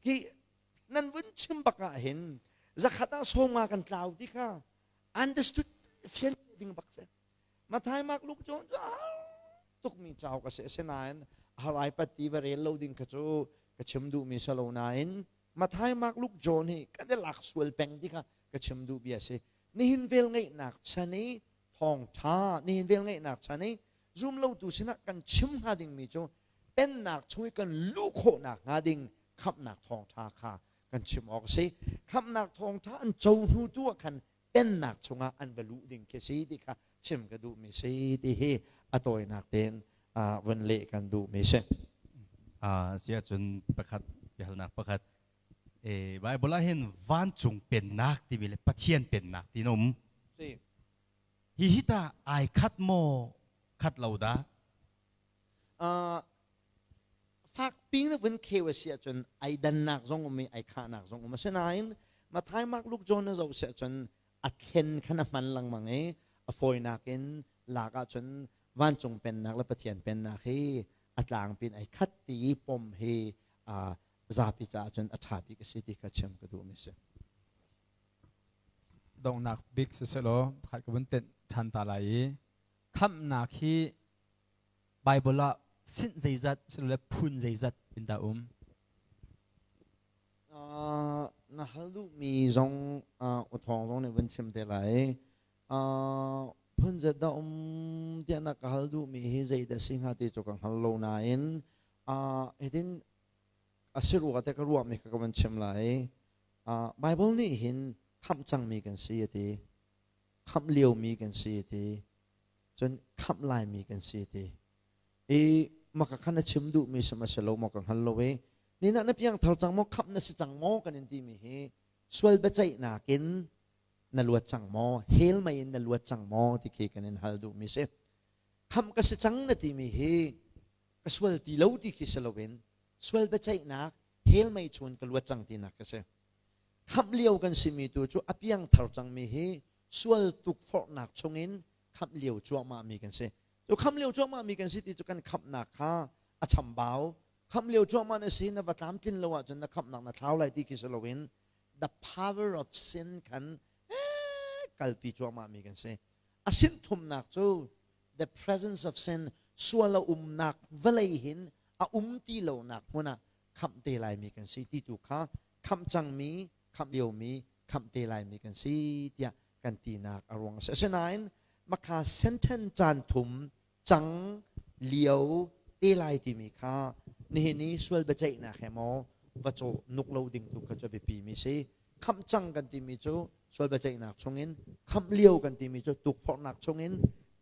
Khi nan vun chim bak ah hin zakhat ah sawma kan tlau ti kha understood fian ding bak si. Mathai Mark Luke John cu tuk mi cau ka si asinain harai patti va rel lo ding kha cu ka chim duh mi si lo nain Mathai Mark Luke John hi kan i lak sual peng ti kha ka chim duh bia si. Nihin vel ngeihnak chan i thawngtha nihin vel ngeihnak chan i zum lotu sinah kan chim hnga dingmi cu pennak chung i kan luh khawhnak hnga ding khamhnak thawngtha kha kan chim awk a si. Khamhnak thawngtha an co hnu tu ah khan pennak chungah an va luh ding khi si ti kha chim ka duhmi si ti hi a tawinak tein vun leh kan duhmi si. Si ahcun pakhat biahalnak pakhat Bible ah hin vancung pennak timi le Pathian pennak ti na um. Si. Hi hi ta ai khat maw khat lo dah? Fak ping na vun kheu a si ahcun ai dannak zong um i ai khahnak zong um. Asinain Mathai, Mark, Luke, John na zoh si ahcun a thlen khan a hman lengmang i a fawinak in lak ahcun vancung pennak le Pathian pennak hi a tlangpi in ai khat ti i pom hi zapi caah cun a ṭha bik a si ti kha chim ka duhmi a si. Donghnak bik siselaw pakhat ka vun tenh ṭhan ta lai i khamhnak hi Bible ah sinh zeizat silole phun zeizat in dah um? Na hal duhmi zong u thawng zong nih vun chim te lai. Phun zat dah um tiah na ka hal duhmi hi zeidah si hnga ti cu ka hngal lo nain hitin a si rua te ka ruahmi kha ka van chim lai. Bible nih hin khamh cangmi kan si a ti. Khamh liomi kan si a ti. Cun khamh laimi kan si a ti. I maka khan na chim duhmi si ma si lo maw ka hngal lo i ni na piang thar cang maw khamh na si cang maw kan in timi hi sual biaceihnak in na luat cang maw hell mei in na luat cang maw ti khi kan in hal duhmi si. Khamh ka si cang na timi hi ka sual ti lo ti khi si loin sual biaceihnak hell mei chun ka luat cang tinak ka si. Khamh lio kan simi tu cu a piang thar cangmi hi sual tukforhnak chungin khamh lio cuahmah mi kan si. Cu khamh lio cuahmah mi kan si ti cu kan khamhnak kha a chambau. Khamh lio cuahmah na si na va tlamtlin lo ahcun na khamhnak na thlau lai ti khi si loin the power of sin khan kalpi cuahmah mi kan si. A sin thumnak cu the presence of sin sual a umnak vawlei hin a um ti lonak hmun ah khamh te laimi kan si ti tu kha khamh cangmi khamh liomi khamh te laimi kan si tiah kan tinak a ruang a si. Asinain makha sentence caan thum cang lio te lai timi kha nihin i sual biaceihnak he maw va cawh nuk lo ding tu kha cu biapi mi si. Khamh cang kan timi cu sual biaceihnak chungin khamh lio kan timi cu tukforhnak chungin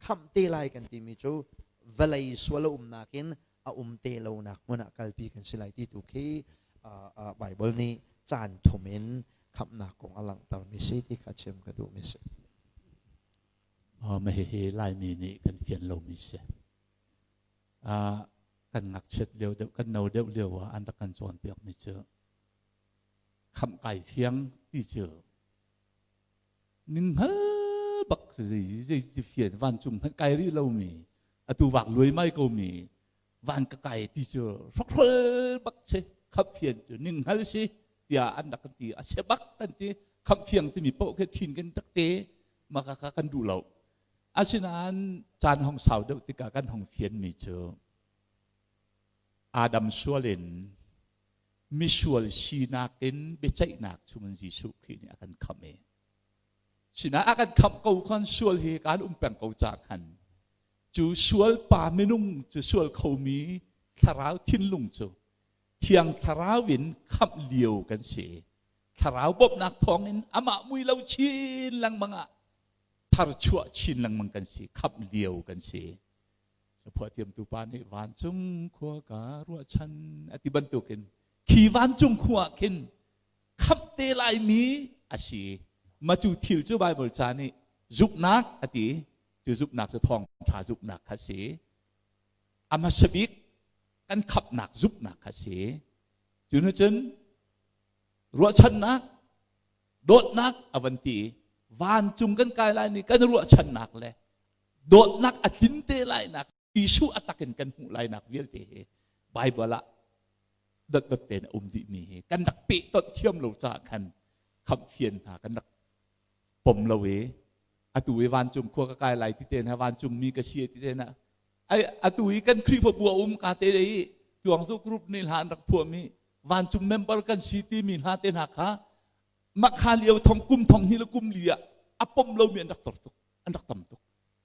khamh te lai kan timi cu vawlei sual a umnak in a um te lonak hmun ah kalpi kan si lai ti tu khi Bible nih caan thum in khamhnak kong a langhtermi si ti kha chim ka duhmi si. Ma hihi Laimi nih kan fian lomi si. Kan ngakchiat lio deuh, kan no deuh lio ah an rak kan cawnpiakmi cu khamh kai fiang ti cu ning hngal bak zei ti fian vancung hmanh kai rih lomi atu vak luai mai ko mi van ka kai ti cu hrokhrol bak si khamh fian cu ning hngal si tiah an rak kan ti a se bak kan ti khamh fiang timi paoh khi thin kan tak te maka ka kan duh lo asinain caan hong sau deuh tikah kan hong fian mi cu Adam sual in misual sinak in biaceihnak chungin Jesuh Khrih nih a kan khamh i sinah a kan khamh ko khan sual hi kan um peng ko ca khan cu sual pa minung cu sual khomi thlarau thinlung cu thiang thlarau in khamh lio kan si thlarau bawmhnak thawngin amah mui lo chin lengmang ah tharchuah chin lengmang kan si khamh lio kan si phuah thiamtu pa nih vancung khua ka ruahchan a ti bantukin khi vancung khua ah khin khamh te laimi a si ma cu thil cu Bible ca nih zumhnak a ti cu zumhnak cu thawngṭha zumhnak kha si a hmasa bik kan khamhnak zumhnak kha si cu nu cun ruahchannak dawtnak a van ti vancung kan kai lai ni kan ruahchannak le dawtnak a tlin te lainak Jesuh a takin kan hmuh lainak vialte hi Bible ah Dotdot tein a um dihmi hi kan rak pehtonh thiam lo caah khan khamh fian hna kan rak pom lo i atu i vancung khua ka kai lai ti te hna, vancung mi ka si ti te hna, ai atu i kan Khrihfabu a um ka te i Tuangzu group nih hla an rak phuahmi vancung member kan si timi hla te hna kha makha lio thong kum thong hnih le kum li ah a pom lomi an rak tor tuk, an rak tam tuk.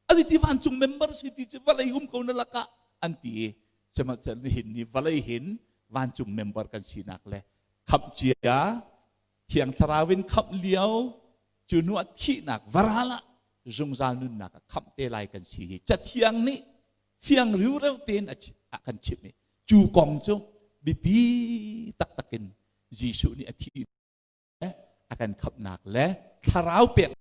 Asi ti vancung member si ti cu vawlei um ko na lakah an ti i, sihmanhsehlaw nihin ni vawlei hin vancung member kan sinak le khamh cia Thiang Thlarau in khamh lio cu hnu ah thihnak varal ah zungzal nunnak ah khamh te lai kan si hi Cathiang nih fiang riureu tein a kan chimh i cu kong cu biapi taktak in Jesuh nih a thih a kan khamhnak le thlarau pek.